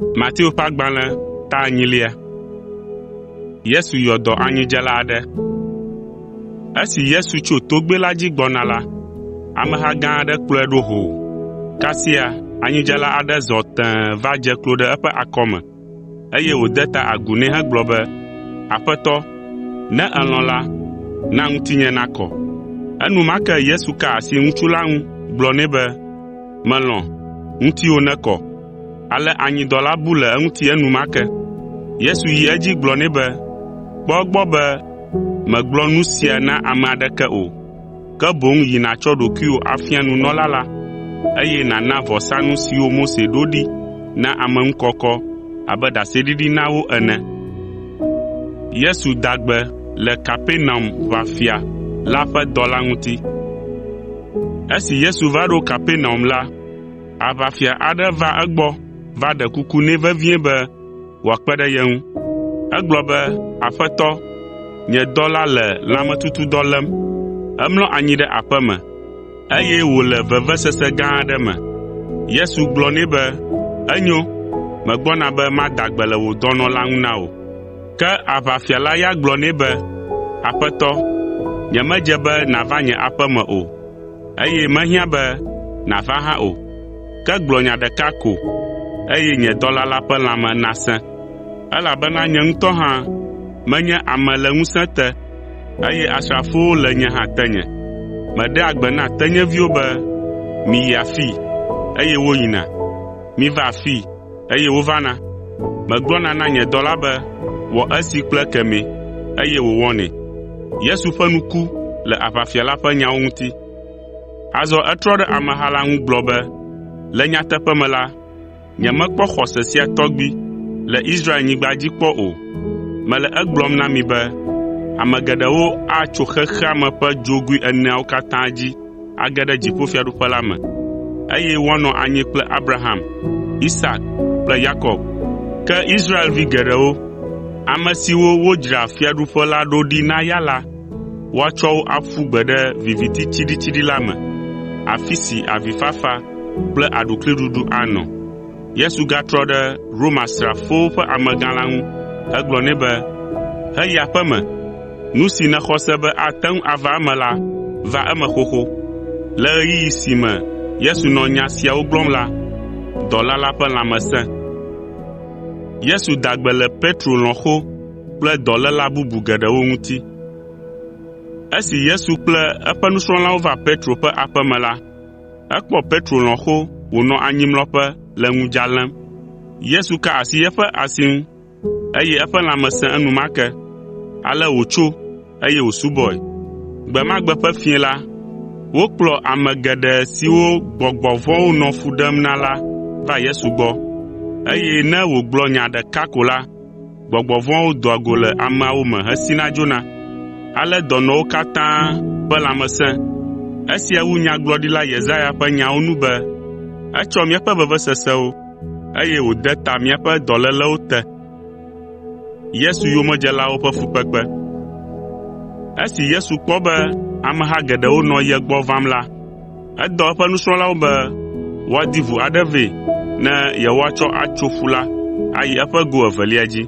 Mateo ƒe agbalẽ ta enyilia. Esi Yesu tso togbɛ la dzi gbɔna la, ameha gã aɖe kplɔe ɖo hoo. Kasia anyidzela aɖe zɔ tẽe va dze klo ɖe eƒe akɔme, eye wòde ta agu nɛ hegblɔ be, “Aƒetɔ, ne èlɔ̃ la, na ŋutinye nakɔ.” Enumake Yesu ka asi ŋutsu la ŋu gblɔ nɛ be, “Melɔ̃, ŋutiwò nekɔ.” Ale anyidɔ la bu le eŋuti enumake. Yesu yi edzi gblɔ nɛ be, “Kpɔ egbɔ be mègblɔ nu sia na ame aɖeke o, ke boŋ yi nàtsɔ ɖokuiwò afia nunɔla la, eye nàna vɔsanu siwo Mose ɖo ɖi na ameŋukɔkɔ abe ɖaseɖiɖi na wo ene.” Esi Yesu va ɖo Kapernaum la, aʋafia aɖe va egbɔ va ɖe kuku nɛ vevie be wòakpe ɖe ye ŋu. Egblɔ be, “Aƒetɔ, nye dɔla le lãmetutudɔ lém. Emlɔ anyi ɖe aƒe me, eye wòle vevesese gã aɖe me.” Yesu gblɔ nɛ be, “Enyo, megbɔna be mada gbe le wò dɔnɔ la ŋu na wò.” Ke aʋafia la ya gblɔ nɛ be, “Aƒetɔ, nyemedze be nàva nye aƒe me o, eye mehiã be nàva hã o. Ke gblɔ nya ɖeka ko, eye nye dɔla la ƒe lãme nasẽ. Elabena nye ŋutɔ hã menye ame le ŋusẽ te, eye asrafowo le nye hã tenye. Meɖea gbe na tenyeviwo be, ‘Miyi afii,’ eye woyina, ‘Miva afii,’ eye wovana. Megblɔna na nye dɔla be, ‘Wɔ esi kple ekemɛ,’ eye wòwɔnɛ.” Yesu ƒe nu ku le aʋafia la ƒe nyawo ŋuti. Azɔ etrɔ ɖe ameha la ŋu gblɔ be, “Le nyateƒe me la, nyemekpɔ xɔse sia tɔgbi le Israelnyigba dzi kpɔ o. Mele egblɔm na mi be ame geɖewo atso xexea me ƒe dzogoe eneawo katã dzi age ɖe dziƒofiaɖuƒe la me, eye woanɔ anyi kple Abraham, Isak kple Yakob. Ke Israelvi geɖewo, ame siwo wodzra fiaɖuƒe la ɖo ɖi na ya la, woatsɔ wo aƒu gbe ɖe viviti tsiɖitsiɖi la me, afi si avifafa kple aɖukliɖuɖu anɔ.” Yesu gatrɔ ɖe Romasrafowo ƒe amegã la ŋu hegblɔ nɛ be, “Heyi aƒe me, nu si nèxɔ se be ate ŋu ava eme la va eme xoxo.” Le ɣeyiɣi si me Yesu nɔ nya siawo gblɔm la, dɔla la ƒe lãme sẽ. Esi Yesu kple eƒe nusrɔ̃lawo va Petro ƒe aƒe me la, ekpɔ Petro lɔ̃xo wònɔ anyimlɔƒe le ŋudza lém. Yesu ka asi eƒe asi ŋu, eye eƒe lãme sẽ enumake. Ale wòtso, eye wòsubɔe. Gbe ma gbe ƒe fiẽ la, wokplɔ ame geɖe siwo gbɔgbɔ vɔ̃wo nɔ fu ɖem na la va Yesu gbɔ, eye ne wògblɔ nya ɖeka ko la, gbɔgbɔ vɔ̃awo doa go le ameawo me hesina dzona. Ale dɔnɔwo katã ƒe lãme sẽ. Esia wu Nyagblɔɖila Yesaya ƒe nyawo nu be, “Etsɔ míaƒe vevesesewo, eye wòde ta míaƒe dɔlélewo te.” Esi Yesu kpɔ be ameha geɖewo nɔ ye gbɔ vam la, edɔ eƒe nusrɔ̃lawo be woadi ʋu aɖe vɛ ne yewoatsɔ atso ƒu la ayi eƒe go evelia dzi.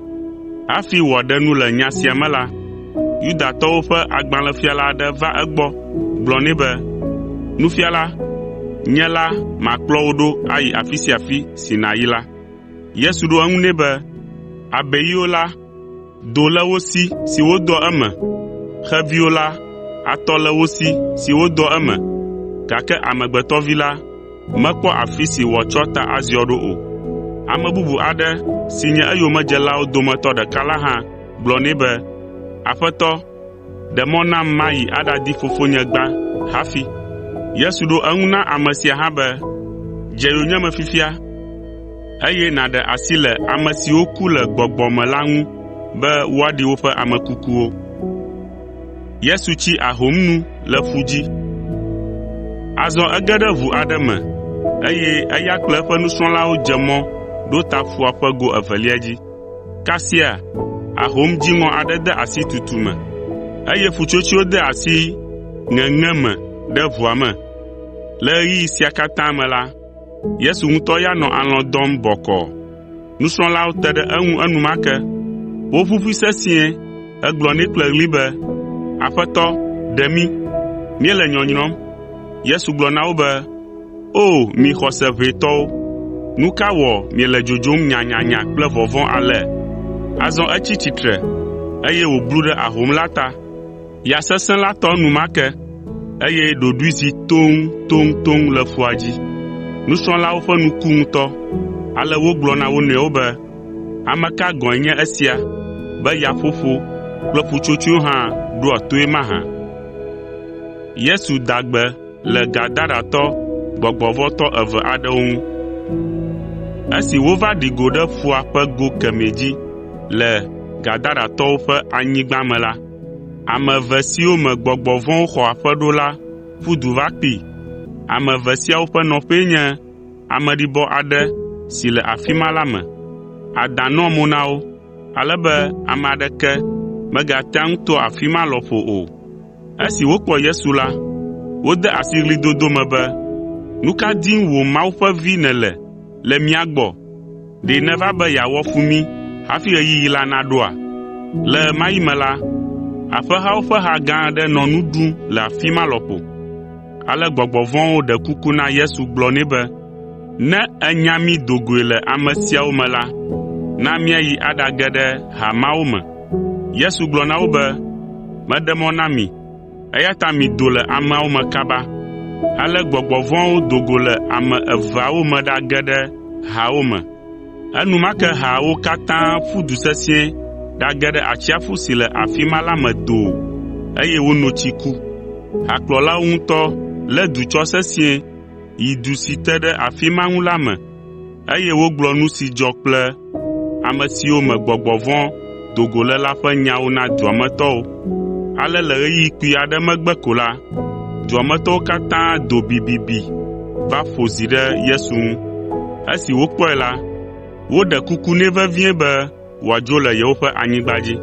Hafi wòaɖe nu le nya sia me la, Yudatɔwo ƒe agbalẽfiala aɖe va egbɔ gblɔ nɛ be, “Nufiala, nye la makplɔ wò ɖo ayi afi sia afi si nàyi la.” Yesu ɖo eŋu nɛ be, “Abeiwo la, do le wo si si wodɔa eme, xeviwo la, atɔ le wo si si wodɔa eme, gake Amegbetɔ Vi la mekpɔ afi si wòatsɔ ta aziɔ ɖo o.” Ame bubu aɖe si nye eyomedzelawo dometɔ ɖeka la hã gblɔ nɛ be, “Aƒetɔ, ɖe mɔ nam mayi aɖaɖi fofonye gbã hafi.” Yesu ɖo eŋu na ame sia hã be, “Dze yonyeme fifia, eye nàɖe asi le ame siwo ku le gbɔgbɔ me la ŋu be woaɖi woƒe ame kukuwo.” Azɔ ege ɖe ʋu aɖe me, eye eya kple eƒe nusrɔ̃lawo dze mɔ ɖo ta ƒua ƒe go evelia dzi. Kasia ahom dziŋɔ aɖe de asi tutu me, eye ƒutsotsoewo de asi ŋeŋe me ɖe ʋua me. Le ɣeyiɣi sia katã me la, Yesu ŋutɔ ya nɔ alɔ̃ dɔm bɔkɔɔ. Nusrɔ̃lawo te ɖe eŋu enumake. Woʋuʋui sesĩe hegblɔ nɛ kple ɣli be, “Aƒetɔ, ɖe mí! Míele nyɔnyrɔm!” Yesu gblɔ na wo be, “O, mi xɔse ʋɛ tɔwo, nu ka wɔ miele dzodzom nyanyanya kple vɔvɔ̃ ale?” Azɔ etsi tsitre, eye wòblu ɖe ahom la ta. Ya sesẽ la tɔ enumake, eye ɖoɖoe zi toŋtoŋtoŋ le ƒua dzi. Nusrɔ̃lawo ƒe nu ku ŋutɔ, ale wogblɔ na wo nɔewo be, “Ame ka gɔ̃e nye esia be yaƒoƒo kple ƒutsotsoewo hã ɖoa toe mahã?” Esi wova ɖi go ɖe ƒua ƒe go kemɛ dzi le Gadaratɔwo ƒe anyigba me la, ame eve siwo me gbɔgbɔ vɔ̃wo xɔ aƒe ɖo la ƒu du va kpee. Ame eve siawo ƒe nɔƒee nye ameɖibɔ aɖe si le afi ma la me. Adã nɔa mo na wo, ale be ame aɖeke megatea ŋu toa afi ma lɔƒo o. Esi wokpɔ Yesu la, wode asi ɣlidodo me be, “Nu ka dim wò Mawu ƒe Vi nèle le mía gbɔ? Ɖe nèva be yeawɔ fu mí hafi ɣeyiɣi la naɖoa?” Le ɣe ma ɣi me la, aƒehawo ƒe ha gã aɖe nɔ nu ɖum le afi ma lɔƒo. Ale gbɔgbɔ vɔ̃wo ɖe kuku na Yesu gblɔ nɛ be, “Ne ènya mí do goe le ame siawo me la, na míayi aɖage ɖe ha mawo me.” Yesu gblɔ na wo be, “Meɖe mɔ na mi, eya ta mido le ameawo me kaba.” Ale gbɔgbɔ vɔ̃awo do go le ame eveawo me ɖage ɖe haawo me. Enumake haawo katã ƒu du sesĩe ɖage ɖe atsiaƒu si le afi ma la me doo, eye wono tsi ku. Hakplɔlawo ŋutɔ lé du tsɔ sesĩe yi du si te ɖe afi ma ŋu la me, eye wogblɔ nu si dzɔ kple ame siwo me gbɔgbɔ vɔ̃ do go le la ƒe nyawo na dua me tɔwo. Ale le ɣeyiɣi kpui aɖe megbe ko la, dua me tɔwo katã do bibibi va ƒo zi ɖe Yesu ŋu. Esi wokpɔe la, woɖe kuku nɛ vevie be wòadzo le yewoƒe anyigba dzi.